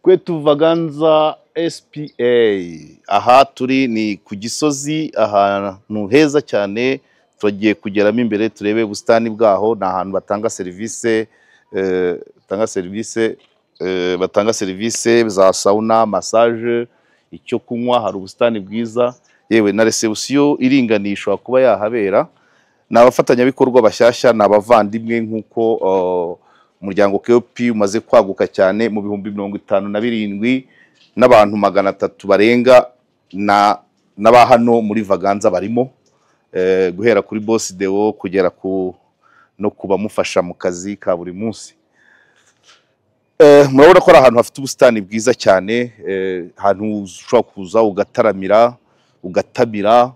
Kwetu Vaganza SPA. Aha turi ni ku Gisozi, ahantu heza cyane. Tugiye kugeramo imbere turebe ubusitani bwaho. Ni ahantu batanga serivisi, batanga serivisi za sauna, massage, icyo kunywa. Hari ubusitani bwiza, yewe na reception iringaniye ishobora kuba yahabera. Ni abafatanyabikorwa bashyashya, ni abavandimwe, nk'uko umuryango KOP umaze kwaguka cyane mu 57,300 n'abantu 300 barenga, na n'aba hano muri Vaganza barimo, guhera kuri Boss Deo kugera ku no kubamufasha mu kazi ka buri munsi. Murabona ko ari ahantu hafite ubusitani bwiza cyane, ahantu ushobora kuza ugataramira, ugatamira,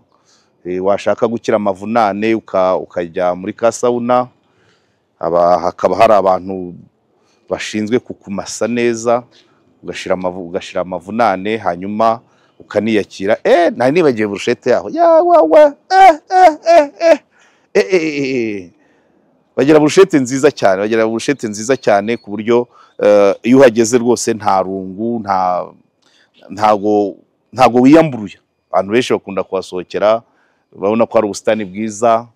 washaka gukira amavunane ukajya muri ka sauna, hakaba hari abantu bashinzwe kukumasa neza, ugashira amavunane, hanyuma ukaniyakira. Nari nibagiwe burushete yaho ya wa wa. Bagira burushete nziza cyane, bagira burushete nziza cyane, ku buryo iyo uhageze rwose nta rungu, ntago wiyamburuye. Abantu benshi bakunda kuhasohokera, babona ko hari ubusitani bwiza,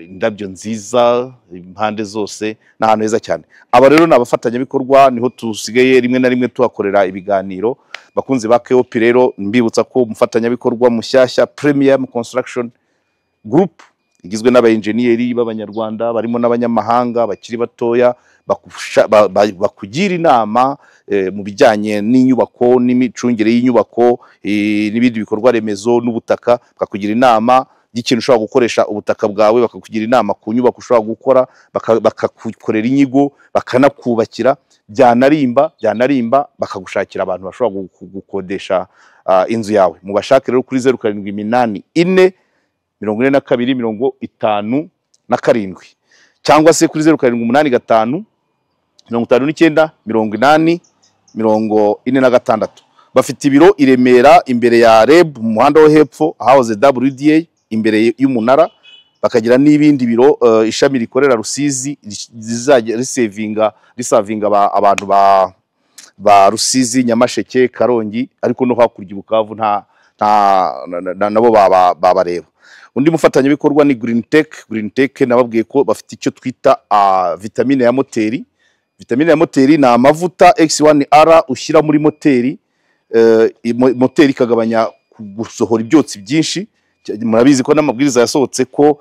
indabyo nziza impande zose. Ni ahantu heza cyane. Aba rero ni abafatanyabikorwa, niho tusigaye rimwe na rimwe tuhakorera ibiganiro. Bakunzi ba KOP rero, mbibutsa ko umufatanyabikorwa mushyashya, Premium Construction Group, igizwe n'abayenjeniyeri b'Abanyarwanda barimo n'abanyamahanga bakiri batoya, bakugira inama mu bijyanye n'inyubako n'imicungire y'inyubako, n'ibindi bikorwa remezo n'ubutaka. Bakakugira inama y'ikintu ushobora gukoresha ubutaka bwawe, bakakugira inama ku nyubako ushobora gukora, bakakukorera inyigo, bakanakubakira, byanarimba bakagushakira abantu bashobora gukodesha inzu yawe. Mubashake rero kuri 0784 42 57, cyangwa se kuri 0785 59 80 46. Bafite ibiro i Remera, imbere ya REB, mu muhanda wo hepfo ahahoze WDA, imbere y'umunara. Bakagira n'ibindi biro, ishami rikorera Rusizi, rizajya risavinga abantu ba Rusizi, Nyamasheke, Karongi, ariko no hakurya i Bukavu nta nta nabo babareba. Undi mufatanyabikorwa ni Green Tech. Green Tech nababwiye ko bafite icyo twita vitamine ya moteri. Vitamine ya moteri ni amavuta X1R ushyira muri moteri, moteri ikagabanya gusohora ibyotsi byinshi. Murabizi ko n'amabwiriza yasohotse ko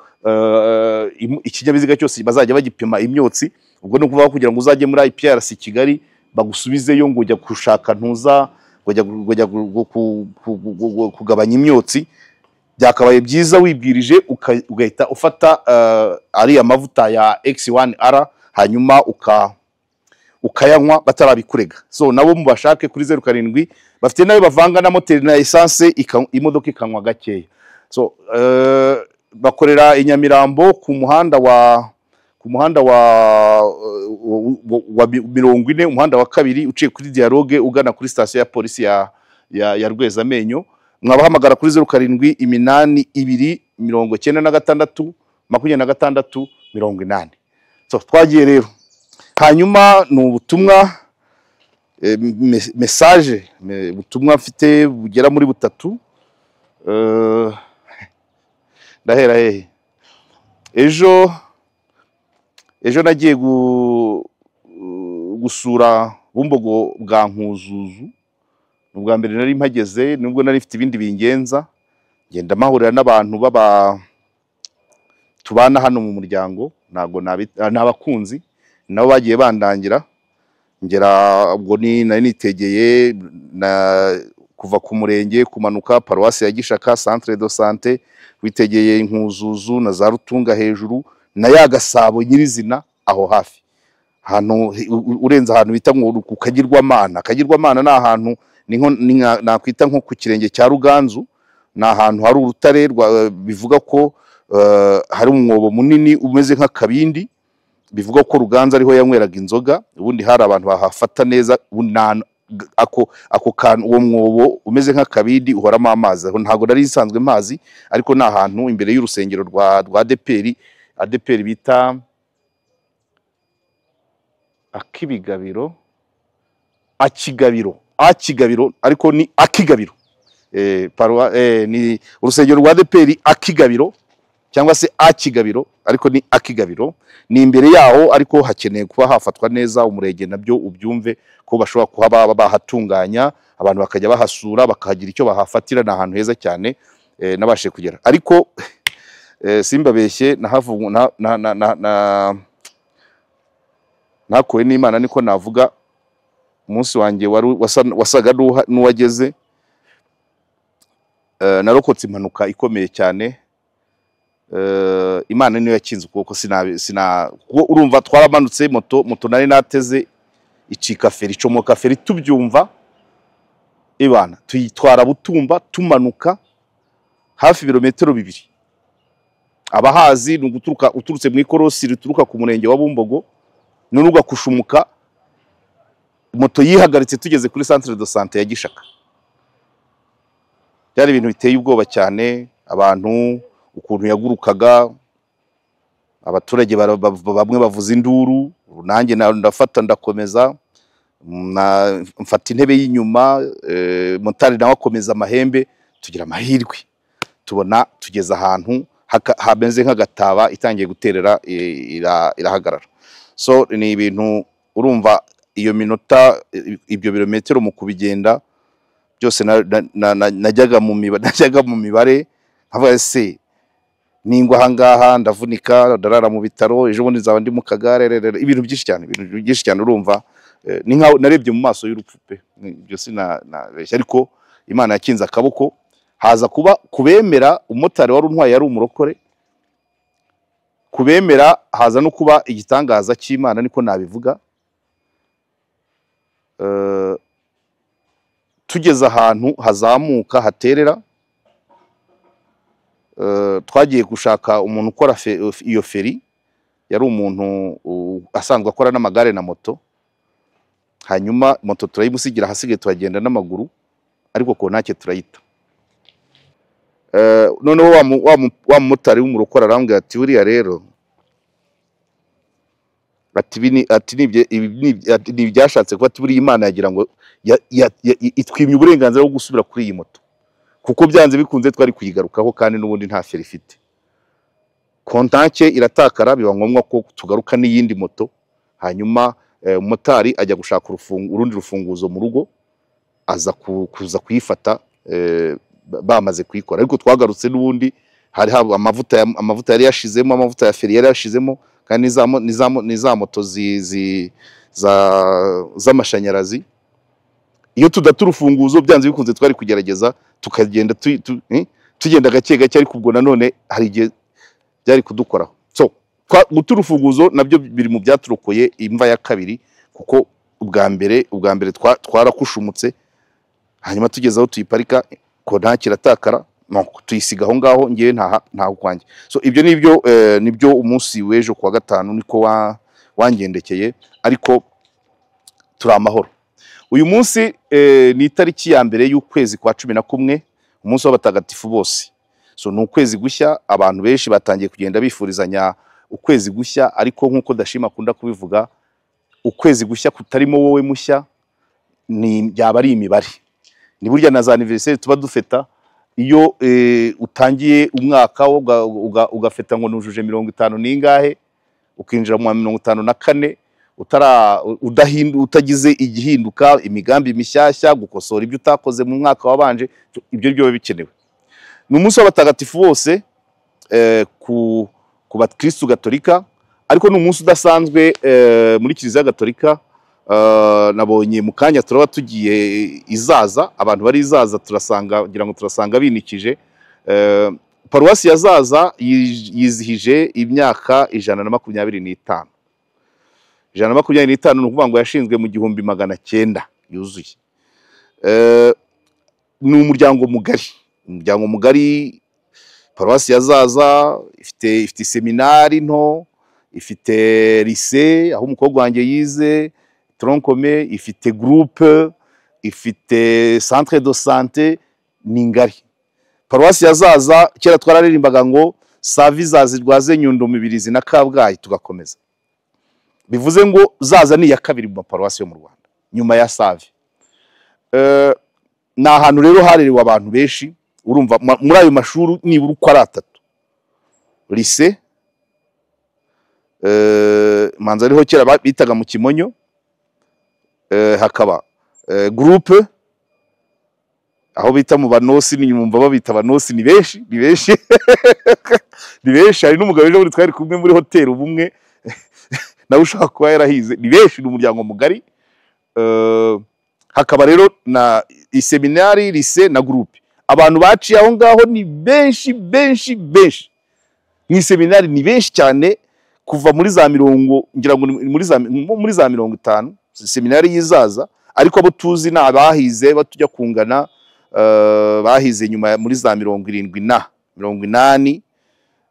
ikinyabiziga cyose bazajya bagipima imyotsi. Ubwo ni ukuvuga ko kugira ngo uzajye muri IPRC Kigali bagusubizeyo ngo ujya gushaka ntuza ngo ujya kugabanya imyotsi, byakabaye byiza wibwirije ugahita ufata ariya mavuta ya X1R, hanyuma ukayanywa batarabikurega. So nabo mubashake kuri 07, bafite nayo bavanga na moteri na essence, imodoka ikanywa gakeya. So bakorera i Nyamirambo ku muhanda wa 40, umuhanda wa kabiri uciye kuri Dialogue ugana kuri station ya polisi ya Rwezamenyo. Mwabahamagara kuri 0782 96 26 80. So twagiye rero. Hanyuma ni ubutumwa, message, ubutumwa mfite bugera muri butatu. Ndahera hehe? Ejo nagiye gusura Bumbogo bwa Nkuzuzu. Ni ubwa mbere nari mpageze, nubwo nari mfite ibindi bingenza, ngenda mpahurira n'abantu baba tubana hano mu muryango, ntabwo ni abakunzi, nabo bagiye bandangira. Ngera ubwo ni nari nitegeye na kuva ku murenge kumanuka paruwasi ya Gishaka, centre de santé, witegeye Inkuzuzu na za Rutunga hejuru na ya Gasabo nyirizina aho hafi, ahantu urenze ahantu bita ngo ku Kagirwamana. Kagirwamana ni ahantu ni nakwita nko ku kirenge cya Ruganzu. Ni ahantu hari urutare bivuga ko hari umwobo munini umeze nk'akabindi, bivuga ko Ruganzu ariho yanyweraga inzoga. Ubundi hari abantu bahafata neza. Ubundi ni ahantu ako kantu, uwo mwobo umeze nk'akabindi uhoramo amazi. Aho ntabwo nari nsanzwe mazi, ariko ni ahantu imbere y'urusengero rwa ADEPR, ADEPR bita Akibigabiro. Akigabiro, Akigabiro, ariko ni Akigabiro. Ni urusengero rwa ADEPR Akigabiro cyangwa se Akigabiro, ariko ni Akigabiro, ni imbere yaho, ariko hakeneye kuba hafatwa neza. Umurenge nabyo ubyumve ko bashobora kuba bahatunganya, abantu bakajya bahasura bakahagira icyo bahafatira. Ni ahantu heza cyane nabashe kugera, ariko simbabeshye, nakuwe n'Imana, niko navuga. Umunsi wanjye wasaga n'uwageze. Narokotse impanuka ikomeye cyane. Imana niyo yakinze ukuboko, sina kuko urumva twaramanutse, moto nari nateze icika feri, icomoka feri, tubyumva ibana tuyitwara Butumba, tumanuka hafi ibirometero 2. Abahazi ni uguturuka uturutse mu ikorosi rituruka ku murenge wa Bumbogo none ugakushumuka. Moto yihagaritse tugeze kuri centre de santé ya Gishaka. Byari ibintu biteye ubwoba cyane, abantu ukuntu yagurukaga, abaturage bamwe bavuza induru, nanjye ndafata ndakomeza, mfata intebe y'inyuma, motari nawe akomeza amahembe, tugira amahirwe tubona tugeze ahantu hameze nk'agataba, itangiye guterera irahagarara. So ni ibintu urumva iyo minota, ibyo birometero mu kubigenda byose najyaga mu mibare nkavuga se ningwa ahangaha ndavunika, ndarara mu bitaro, ejo bundi nzaba ndi mu kagare, ibintu byinshi cyane, ibintu byinshi cyane. Urumva ni nkaho narebye mu maso y'urupfu pe, ibyo sinabeshya, ariko Imana yakinze akaboko. Haza kuba kubemera, umumotari wari untwaye yari umurokore, kubemera haza no kuba igitangaza cy'Imana, niko nabivuga. Tugeze ahantu hazamuka haterera, twagiye gushaka umuntu ukora iyo feri, yari umuntu asanzwe akora n'amagare na moto. Hanyuma moto turayimusigira, hasigaye turagenda n'amaguru, ariko kontake turayita. Noneho wa mumotari w'umurokore arambwira ati buriya rero, ati ni ibyashatse kuba, ati buriya Imana yagira ngo itwimye uburenganzira bwo gusubira kuri iyi moto, kuko byanze bikunze twari kuyigarukaho kandi n'ubundi nta feri ifite. Kontake iratakara, biba ngombwa ko tugaruka n'iyindi moto. Hanyuma umumotari ajya gushaka urundi rufunguzo mu rugo, aza kuza kuyifata bamaze kuyikora. Ariko twagarutse n'ubundi hari amavuta yari yashizemo, amavuta ya feri yari yashizemo, kandi niza moto z'amashanyarazi. Iyo tudata urufunguzo byanze bikunze twari kugerageza tukagenda tugenda gake gake, ariko ubwo nanone hari igihe byari kudukoraho. So guta urufunguzo nabyo biri mu byaturokoye imva ya kabiri, kuko ubwa mbere twarakushumutse, hanyuma tugeze aho tuyiparika kontake iratakara, tuyisiga aho ngaho, ngewe ntaho kwanjye. So ibyo nibyo nibyo umunsi w'ejo kuwa gatanu niko wangendekeye, ariko turi amahoro. Uyu munsi ni itariki ya mbere y'ukwezi kwa 11, umunsi w'abatagatifu bose. So ni ukwezi gushya, abantu benshi batangiye kugenda bifurizanya ukwezi gushya, ariko nkuko Dashima akunda kubivuga, ukwezi gushya kutarimo wowe mushya ni byaba ari imibare. Ni burya na za anniversaire tuba dufeta, iyo utangiye umwaka ugafeta ngo nujuje 50 ningahe, ukinjira mu 54 utagize igihinduka, imigambi mishyashya, gukosora ibyo utakoze mu mwaka wabanje, ibyo byo bikenewe. Ni umunsi w'abatagatifu bose ku bakristu gatolika, ariko ni umunsi udasanzwe muri Kiliziya Gatolika. Nabonye mu kanya turaba tugiye izaza, abantu bari izaza turasanga, ngira ngo turasanga binikije. Paruwasi ya Zaza yizihije imyaka 125. 125 ni ukuvuga ngo yashinzwe mu 1900 yuzuye. Ni umuryango mugari, umuryango mugari. Paruwasi ya Zaza ifite seminari nto, ifite lycée aho umukobwa wanjye yize troncome, ifite groupe, ifite centre de santé, ni ngari. Paruwasi ya Zaza kera twararirimbaga ngo savi zazirwaze Nyundo, Mibirizi na Kabgayi, tugakomeza. Bivuze ngo Zaza ni iya kabiri mu maparuwasi yo mu Rwanda. nyuma ya Save. Ni ahantu rero harerewe abantu benshi. Urumva muri ayo mashuri nibura uko ari atatu, lycée manza ariho kera bitaga mu Kimonyo, hakaba groupe aho bita mu banosi, ni nyumva babita abanosi, ni benshi ni benshi ni benshi. Hari n'umugabo ejo bundi twari kumwe muri hoteli Ubumwe nawe ushaka kuba yarahize, ni benshi, ni umuryango mugari. Hakaba rero na iseminari, lycée na groupe. Abantu baciye aho ngaho ni benshi benshi benshi. Mu iseminari ni benshi cyane, kuva muri za mirongo, ngira ngo muri za 50 seminari yizaza, ariko abo tuzi ni abahize batujya kungana, bahize nyuma muri za 70 na 80.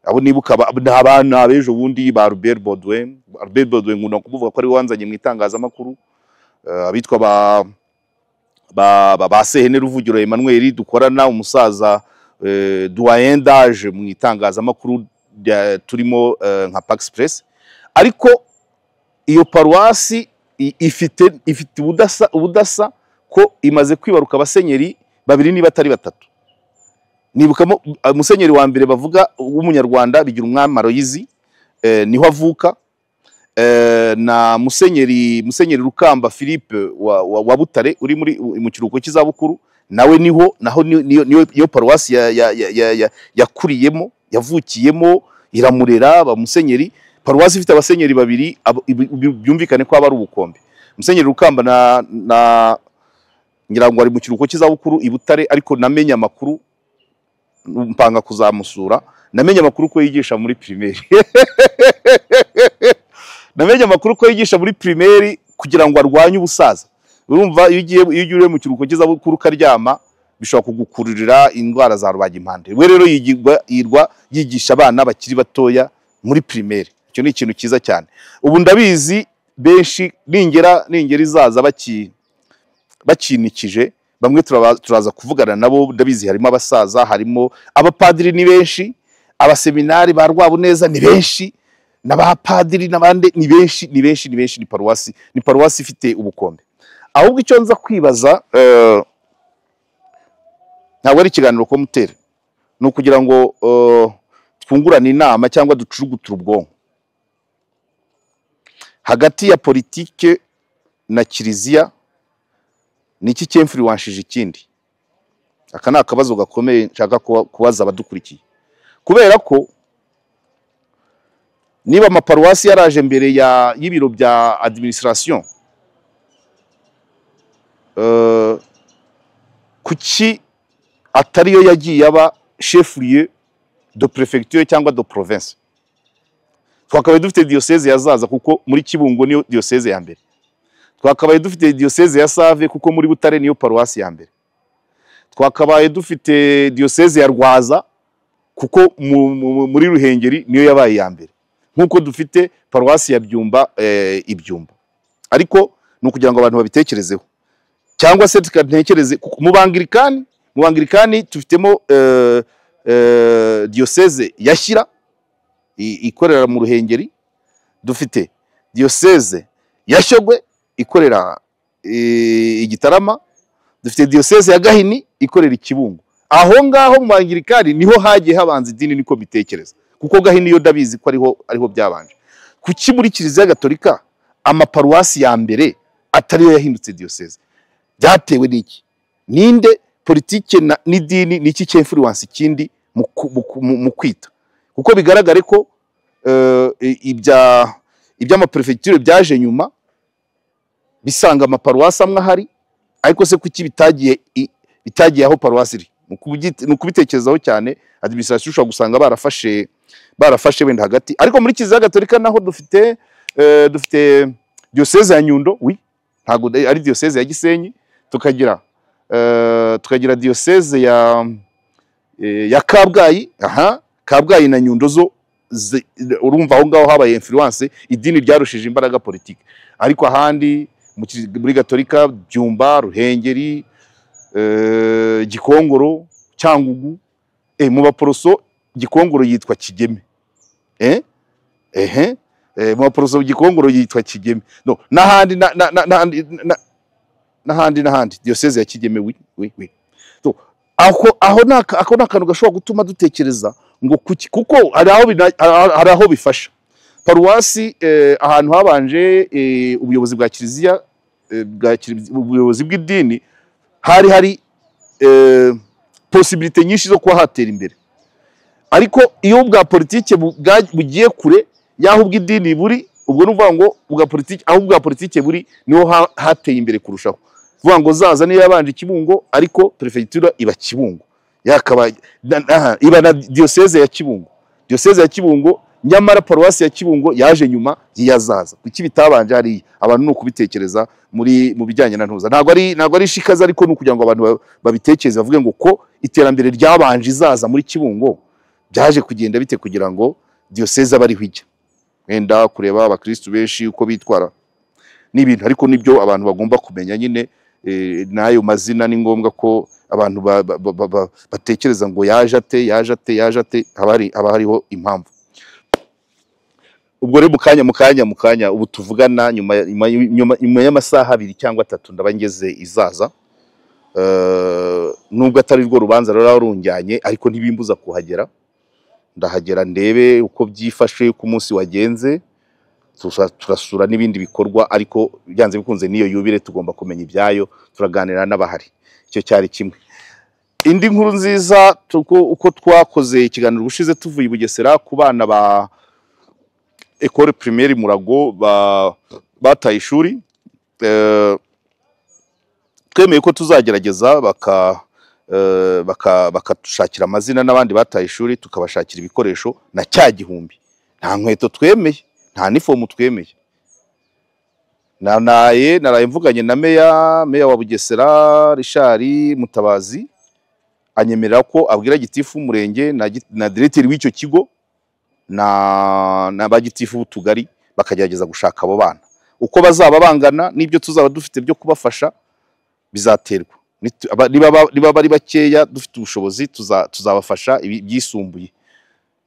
Abo nibuka abana abejo bundi ba Albert Baudouin. Albert Baudouin ngunda kuvuga ko ari wanzanye mu itangazamakuru, abitwa ba Sehene Ruvugiro Emmanuel dukorana, umusaza doyen d'âge mu itangazamakuru turimo nka Pax Press. Ariko iyo paruwasi ifite ubudasa ko imaze kwibaruka abasenyeri babiri niba atari batatu. Nibukamo musenyeri wa mbere bavuga w'umunyarwanda bigira umwami Aloyizi, niho avuka, na musenyeri Rukamba Philippe wa Butare uri muri mu kiruhuko cy'izabukuru, nawe niho naho niyo paruwasi yakuriyemo, yavukiyemo, iramurera ba musenyeri. Paruwasi ifite abasenyeri babiri, byumvikane ko aba ari ubukombe. Musenyeri Rukamba na ngira ngo ari mu kiruhuko cy'izabukuru i Butare, ariko namenye amakuru mpanga kuzamusura, namenye amakuru ko yigisha muri primaire. Namenye amakuru ko yigisha muri primaire kugira ngo arwanye ubusaza. Urumva iyo ugiye mu kiruhuko cy'izabukuru ukaryama bishobora kugukururira indwara za rubagimpande. We rero yirwa yigisha abana bakiri batoya muri primaire. Icyo ni ikintu cyiza cyane. Ubu ndabizi benshi ningera izaza bakinikije, bamwe turaza kuvugana nabo, ndabizi harimo abasaza, harimo abapadiri ni benshi, abaseminari ba Rwabuneza ni benshi, n'abapadiri n'abandi ni benshi ni benshi ni benshi. Ni paruwasi ifite ubukombe. Ahubwo icyo nza kwibaza, ntabwo ari ikiganiro ko mutere, ni ukugira ngo twungurane inama cyangwa ducuruguture ubwonko hagati ya politike na kiliziya. Ni iki cyemfluenshije ikindi? Aka ni akabazo gakomeye nshaka kubaza abadukurikiye, kubera ko niba amaparuwasi yaraje mbere y'ibiro bya administration, kuki atariyo yagiye aba chef lieu de préfecture cyangwa de province? Twakabaye dufite diocèse ya Zaza kuko muri Kibungo niyo diocèse ya mbere. Twakabaye dufite diocèse ya Save kuko muri Butare niyo paruwasi ya mbere. Twakabaye dufite diocèse ya Rwaza kuko muri Ruhengeri niyo yabaye ya mbere, nkuko dufite paruwasi ya Byumba ibyumba. Ariko ni ukugira ngo abantu babitekerezeho, cyangwa se tukatekereze mu Bangirikani. Mu Bangirikani tufitemo diocèse ya Shyira ikorera mu Ruhengeri, dufite diocèse ya Shyogwe ikorera Igitarama, dufite diocèse ya Gahini ikorera Ikibungo. Aho ngaho mu Bangirikani niho hagiye habanza idini, niko bitekereza, kuko Gahini yo ndabizi ko ariho byabanje. Kuki muri Kiliziya Gatolika amaparuwasi ya mbere atariyo yahindutse diocèse? Byatewe n'iki? Ninde politike n'idini niki cyemfluence ikindi mu kwita? Kuko bigaragare ko iby'amaprefecture byaje nyuma bisanga amaparuwasi amwe ahari, ariko se kuki bitagiye aho paruwasi iri? Ni ukubitekerezaho cyane. Administration ushobora gusanga barafashe wenda hagati. Ariko muri Kiliziya Gatolika naho dufite diocèse ya Nyundo, oui, ntago ari diocèse ya Gisenyi, tukagira diocèse ya Kabgayi. Aha, Kabgayi na Nyundo zo urumva aho ngaho habaye influence, idini ryarushije imbaraga politike. Ariko ahandi muri Gatolika Byumba, Ruhengeri, Gikongoro, Cyangugu, mu Baporoso Gikongoro yitwa Kigeme. Mu Baporoso Gikongoro yitwa Kigeme. No, n'ahandi n'ahandi n'ahandi, diyoseze ya Kigeme wi wi wi. So, aho ako ni akantu gashobora gutuma dutekereza ngo kuki, kuko hari aho bifasha paruwasi, ahantu habanje ubuyobozi bwa kiliziya, ubuyobozi bw'idini, hari possibilité nyinshi zo kuba hatera imbere. Ariko iyo ubwa politike bugiye kure y'aho ubw'idini buri, ubwo ni ukuvuga ngo ubwa politike, aho ubwa politike buri niho hateye imbere kurushaho. Kuvuga ngo Zaza niyo yabanje Kibungo, ariko prefecture iba Kibungo, yakaba iba na diocese ya Kibungo, diocese ya Kibungo, nyamara paruwasi ya Kibungo yaje nyuma y'iya Zaza. Kuki bitabanje hariya? Abantu ni ukubitekereza muri mu bijyanye na ntuza. Ntabwo ari shikaza, ariko ni ukugira ngo abantu babitekereze, bavuge ngo ko iterambere ryabanje izaza muri Kibungo, byaje kugenda bite kugira ngo diocese abe ariho ijya? Wenda kureba abakristu benshi uko bitwara n'ibintu, ariko nibyo abantu bagomba kumenya nyine. N'ayo mazina ni ngombwa ko abantu batekereza ngo yaje ate, yaje ate, yaje ate, haba hariho impamvu. Ubwo rero mu kanya ubu tuvugana, nyuma y'amasaha 2 cyangwa 3 ndaba ngeze izaza. Nubwo atari rwo rubanza rero runjyanye, ariko ntibimbuza kuhagera. Ndahagera ndebe uko byifashe, uko umunsi wagenze, turasura n'ibindi bikorwa, ariko byanze bikunze n'iyo yubile tugomba kumenya ibyayo, turaganira n'abahari. Icyo cyari kimwe. Indi nkuru nziza, uko twakoze ikiganiro ubushize tuvuye i Bugesera ku bana ba Ecole Primaire Murago bataye ishuri, twemeye ko tuzagerageza bakadushakira amazina n'abandi bataye ishuri, tukabashakira ibikoresho na cya gihumbi. Nta nkweto twemeye, nta n'ifomu twemeye. Naraye mvuganye na meya wa Bugesera Richard Mutabazi, anyemerera ko abwira gitifu w'umurenge na diregiteri w'icyo kigo na ba gitifu b'utugari, bakagerageza gushaka abo bana uko bazaba bangana n'ibyo tuzaba dufite byo kubafasha bizaterwa. Niba bari bakeya dufite ubushobozi, tuzabafasha ibyisumbuye.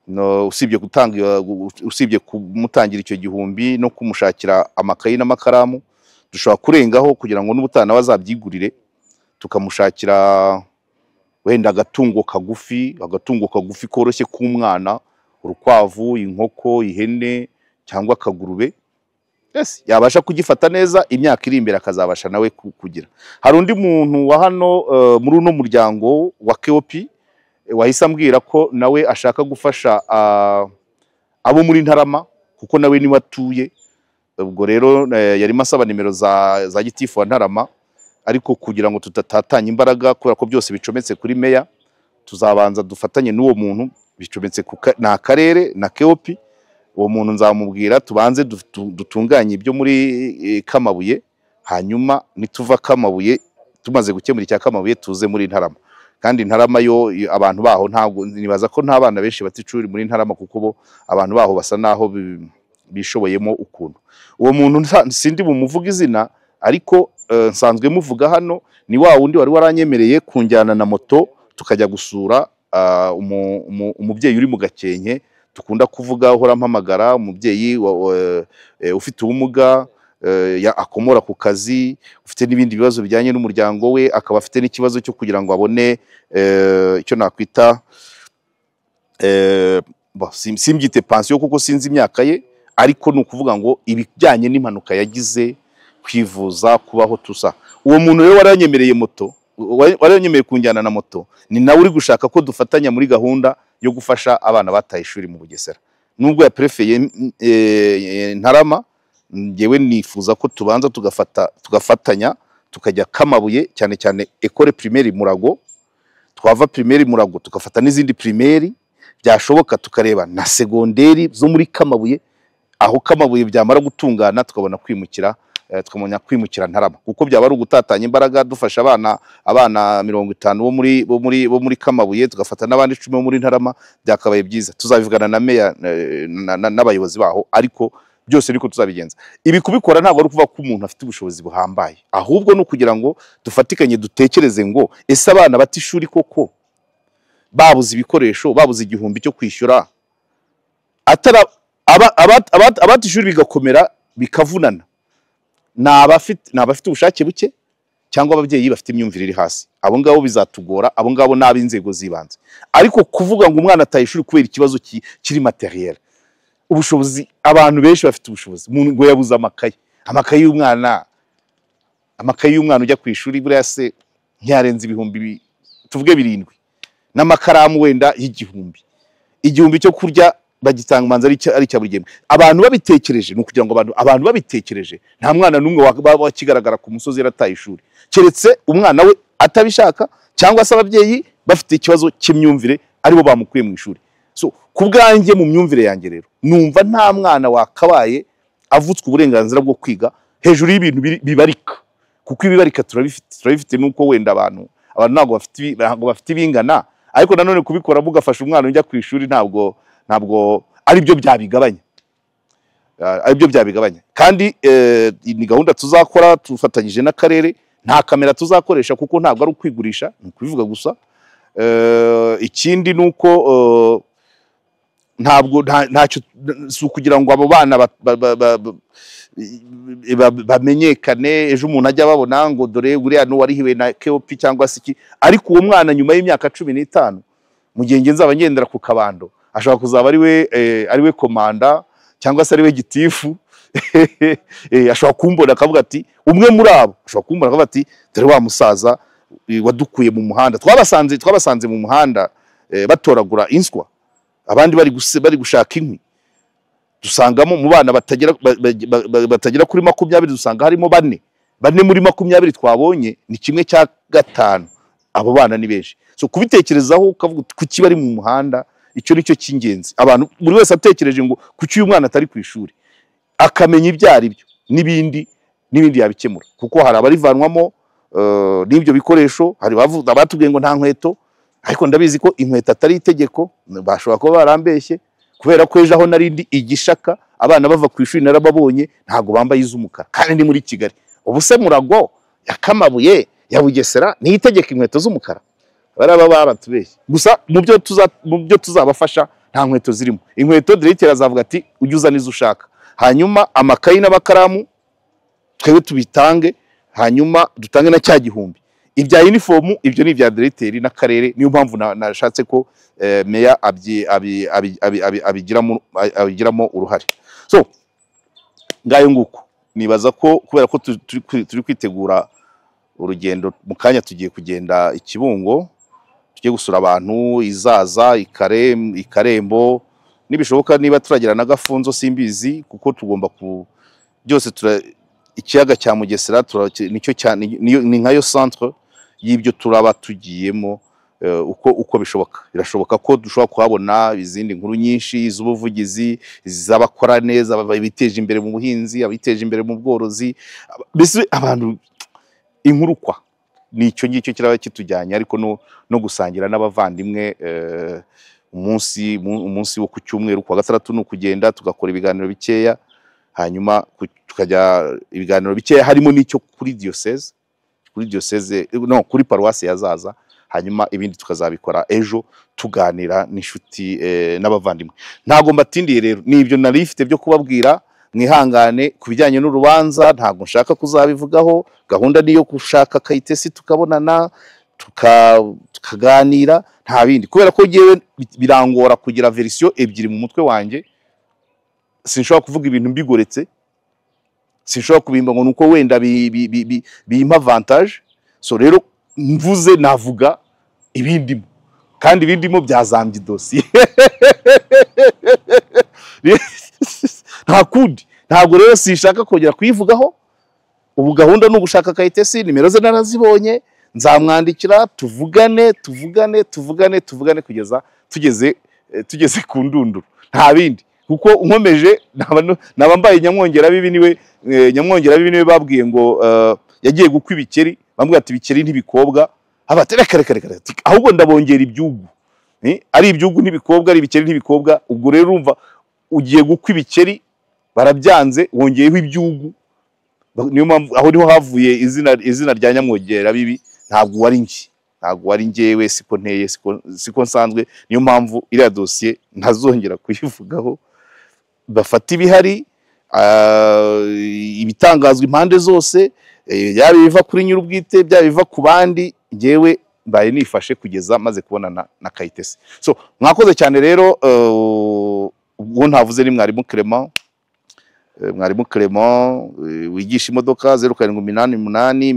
No, usibye kumutangira icyo gihumbi no kumushakira amakayi n'amakaramu, dushobora kurengaho kugira ngo n'ubutaha nawe azabyigurire, tukamushakira wenda agatungo kagufi koroshye k'umwana, urukwavu, inkoko, ihene cyangwa akagurube. Yes, yabasha kugifata neza, imyaka iri imbere akazabasha nawe kugira. Hari undi muntu wa hano, muri uno muryango wa KOP, wahise ambwira ko nawe ashaka gufasha abo muri Ntarama, kuko nawe niwe atuye. Ubwo rero yarimo asaba nimero za gitifu wa Ntarama, ariko kugira ngo tudatatanya imbaraga, kubera ko byose bicometse kuri meya, tuzabanza dufatanye n'uwo muntu bicometse ni akarere na KOP. Uwo muntu nzamubwira tubanze dutunganye ibyo muri Kamabuye, hanyuma nituva Kamabuye tumaze gukemura icya Kamabuye, tuze muri Ntarama. Kandi Ntarama yo abantu baho ntabwo nibaza ko nta bana benshi bata ishuri muri Ntarama, kuko bo abantu baho basa naho bishoboyemo ukuntu. Uwo muntu sindi bumuvuga izina, ariko nsanzwe muvuga hano, ni wa wundi wari waranyemereye kunjyana na moto tukajya gusura umubyeyi uri mu Gakenke dukunda kuvuga, uhora mpamagara, umubyeyi ufite ubumuga, akomora ku kazi, ufite n'ibindi bibazo bijyanye n'umuryango we, akaba afite n'ikibazo cyo kugira ngo abone icyo nakwita simbyite pansiyo kuko sinzi imyaka ye, ariko ni ukuvuga ngo ibijyanye n'impanuka yagize, kwivuza, kubaho tusa. Uwo muntu rero waranyemereye moto, waranyemereye kunjyana na moto, ni nawe uri gushaka ko dufatanya muri gahunda yo gufasha abana bataye ishuri mu Bugesera. Nubwo yaprefeye Ntarama, njyewe nifuza ko tubanza tugafatanya tukajya Kamabuye, cyane cyane Ecole Primaire Murago. Twava primaire Murago tugafata n'izindi primaire, byashoboka tukareba na segonderi zo muri Kamabuye. Aho Kamabuye byamara gutungana, tukamenya kwimukira Ntarama, kuko byaba ari ugutatanya imbaraga dufasha abana 50 bo muri Kamabuye, tugafata n'abandi 10 bo muri Ntarama, byakabaye byiza. Tuzabivugana na meya n'abayobozi baho, ariko byose niko tuzabigenza. Ibi kubikora ntabwo ari ukuvuga ko umuntu afite ubushobozi buhambaye, ahubwo ni ukugira ngo dufatikanye, dutekereze ngo ese abana bata ishuri koko babuze ibikoresho, babuze igihumbi cyo kwishyura, atara abata ishuri bigakomera bikavunana, ni abafite ubushake buke. cyangwa ababyeyi bafite imyumvire iri hasi. Abo ngabo bizatugora, abo ngabo n'ab'inzego z'ibanze. Ariko kuvuga ngo umwana ataye ishuri kubera ikibazo kiri materiel, ubushobozi, abantu benshi bafite ubushobozi, ngo yabuze amakaye, amakaye y'umwana ujya ku ishuri buriya se ntiyarenze ibihumbi tuvuge 7, n'amakaramu wenda y'igihumbi, igihumbi cyo kurya bagitanga manza ari cya buri gihembwe. Abantu babitekereje, ni ukugira ngo abantu babitekereje, nta mwana n'umwe wakigaragara ku musozi yarataye ishuri, keretse umwana we atabishaka cyangwa se ababyeyi bafite ikibazo cy'imyumvire aribo bamukuye mu ishuri. So ku bwanjye mu myumvire yanjye rero numva nta mwana wakabaye avutswe uburenganzira bwo kwiga hejuru y'ibintu bibarika, kuko ibibarika turabifite nuko wenda abantu ntabwo bafite ibingana, ariko nanone kubikora mugafasha umwana ujya ku ishuri ntabwo ari byo byabigabanya, Kandi ni gahunda tuzakora tufatanyije n'akarere. Nta kamera tuzakoresha kuko ntabwo ari ukwigurisha, ni ukubivuga gusa. Ikindi nuko ntabwo ntacyo si ukugira ngo abo bana bamenyekane, ejo umuntu ajya babona ngo dore uriya n'uwarihiwe na KOP cyangwa se iki, ariko uwo mwana nyuma y'imyaka 15 mu gihe nzaba ngendera ku kabando ashobora kuzaba ari we komanda cyangwa se ari we gitifu. Ashobora kumbona akavuga ati, umwe muri abo ashobora kumbona akavuga ati dore wa musaza wadukuye mu muhanda, twabasanze mu muhanda batoragura inswa, abandi bari gushaka inkwi. Dusangamo mu bana batagera kuri 20, dusanga harimo bane muri 20 twabonye, ni 1/5. Abo bana ni benshi. So kubitekerezaho ukavuga kuki bari mu muhanda, icyo nicyo cy'ingenzi. Abantu buri wese atekereje ngo kuki uyu mwana atari ku ishuri, akamenya ibyo ari byo n'ibindi yabikemura, kuko hari abarivanwamo n'ibyo bikoresho. Hari abatubwiye ngo nta nkweto, ariko ndabizi ko inkweto atari itegeko, bashobora kuba barambeshye, kubera ko ejo aho narindi igishaka abana bava ku ishuri narababonye ntago bambaye iz'umukara, kandi ni muri Kigali. Ubu se Murago ya Kamabuye ya Bugesera ni itegeko inkweto z'umukara? Baraba baratubeshye. Gusa mu byo tuzabafasha nta nkweto zirimo. Inkweto directeur azavuga ati ujye uzana izo ushaka, hanyuma amakayi n'abakaramu twebwe tubitange, hanyuma dutange na cya gihumbi. Ibya uniform ibyo ni ibya directeur n'akarere. Niyo mpamvu nashatse ko meya abigiramo uruhare. So ngayo nguko nibaza ko kubera ko turi kwitegura urugendo mu kanya tugiye kugenda Ikibungo, tugiye gusura abantu Izaza, Ikarembo, nibishoboka niba turagira na Gafunzo simbizi, kuko tugomba ku byose ikiyaga cya Mugesera nicyo cyane, ni nkayo centre y'ibyo turaba tugiyemo. Uko bishoboka, birashoboka ko dushobora kuhabona izindi nkuru nyinshi z'ubuvugizi, z'abakora neza, abiteje imbere mu buhinzi, abiteje imbere mu bworozi, mbese abantu inkuru kwa nicyo ngicyo kiraba kitujyanye. Ariko no gusangira n'abavandimwe umunsi wo ku cyumweru kwa gatandatu ni ukugenda tugakora ibiganiro bikeya, hanyuma tukajya ibiganiro bikeya harimo n'icyo kuri diocese, no kuri paruwasi yazaza, hanyuma ibindi tukazabikora ejo tuganira n'inshuti n'abavandimwe. Ntago mbatindiye rero, nibyo nari ifite byo kubabwira. Mwihangane ku bijyanye n'urubanza ntago nshaka kuzabivugaho. Gahunda niyo gushaka Kayitesi tukabonana tukaganira, nta bindi, kubera ko ngewe birangora kugira version ebyiri mu mutwe wanjye. Sinshobora kuvuga ibintu mbigoretse, sinshobora kubimba ngo nuko wenda bimpa avantage. So rero mvuze navuga ibindimo, kandi ibindimo byazambye dosiye. Nta kundi, ntabwo rero sinshaka kongera kuyivugaho. Ubu gahunda ni ugushaka Kayitesi, nimero ze narazibonye, nzamwandikira tuvugane tuvugane tuvugane tuvugane kugeza tugeze ku ndunduro, nta bindi. Kuko nkomeje naba mbaye nyamwongera bibi, niwe nyamwongera bibi niwe babwiye ngo yagiye gukwa ibikeri, bambwiye ati ibikeri ntibikobwa, abati reka reka reka, ahubwo ndabongera ibyugu, ari ibyugu ntibikobwa, ari ibikeri ntibikobwa. Ubwo rero urumva ugiye gukwa ibikeri barabyanze, wongeyeho ibyugu. Niyo mpamvu aho niho havuye izina rya nyamwongera bibi. Ntabwo wari ngi, ntabwo wari ngewe, siko nteye, siko nsanzwe. Niyo mpamvu iriya dosiye ntazongera kuyivugaho. Bafata ibihari, ibitangazwa impande zose, Yaba ibiva kuri nyir'ubwite, byaba ibiva ku bandi, njyewe mbaye nifashe kugeza maze kubonana na Kayitesi. So mwakoze cyane rero. Ubwo ntavuze ni mwarimu Clement, mwarimu Clement wigisha imodoka, 0788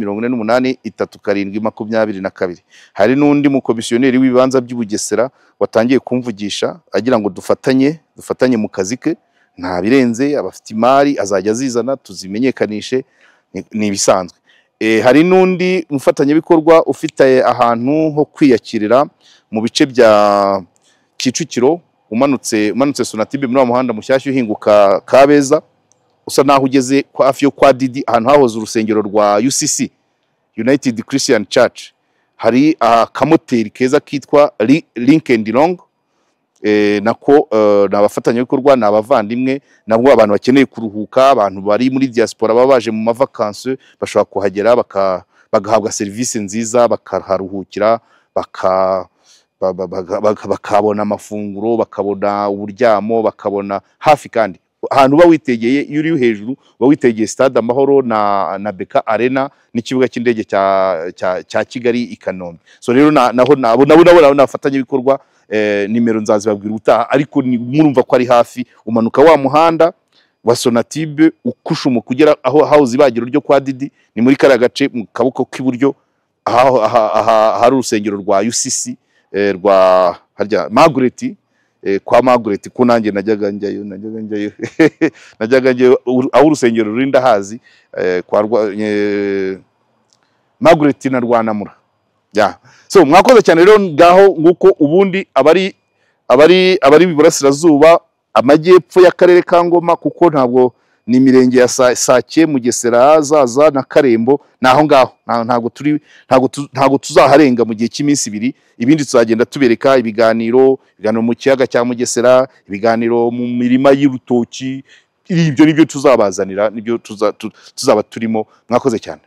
48 37 22. Hari n'undi mukomisiyoneri w'ibibanza by'Ubugesera watangiye kumvugisha agira ngo dufatanye mu kazi ke, nta birenze, abafite imari azajya azizana tuzimenyekanishe, ni ibisanzwe. Hari n'undi mufatanyabikorwa ufite ahantu ho kwiyakirira mu bice bya Kicukiro, umanutse Sonatube muri wa muhanda mushyashya uhinguka Kabeza, usa naho ugeze hafi yo kwa Didi, ahantu hahoze urusengero rwa UCC, United Christian Church, hari akamoteri keza kitwa Link and Long. Nako ni abafatanyabikorwa, ni abavandimwe, nabwo abantu bakeneye kuruhuka, abantu bari muri diaspora baba baje mu mavakansi bashobora kuhagera bagahabwa serivisi nziza, bakaharuhukira, bakabona amafunguro, bakabona uburyamo, bakabona hafi, kandi ahantu uba witegeye, iyo uri hejuru uba witegeye Stade Amahoro na BK Arena n'ikibuga cy'indege cya Kigali i Kanombe. So rero naho nabo n'abafatanyabikorwa, nimero nzazibabwira ubutaha, ariko murumva ko ari hafi. Umanuka wa muhanda wa Sonatube ukushuma kugera aho house ibagiro ryo kwa Didi, ni muri kariya gace mu kaboko k'iburyo ahari urusengero rwa UCC, rwa harya Margaret, kwa Margaret, ko nanjye najyaga njyayo aho urusengero ruri ndahazi, kwa Margaret na Rwanamura. Ya. So mwakoze cyane rero. Ngaho nguko ubundi abari iburasirazuba, amajyepfo y'akarere ka Ngoma, kuko ntabwo ni imirenge ya Sake, Mugesera, Zaza na Karembo, naho ngaho ntabwo tuzaharenga mu gihe cy'iminsi ibiri. Ibindi tuzagenda tubereka ibiganiro mu kiyaga cya Mugesera, ibiganiro mu mirima y'urutoki, ibyo nibyo tuzabazanira, nibyo tuzaba turimo. Mwakoze cyane.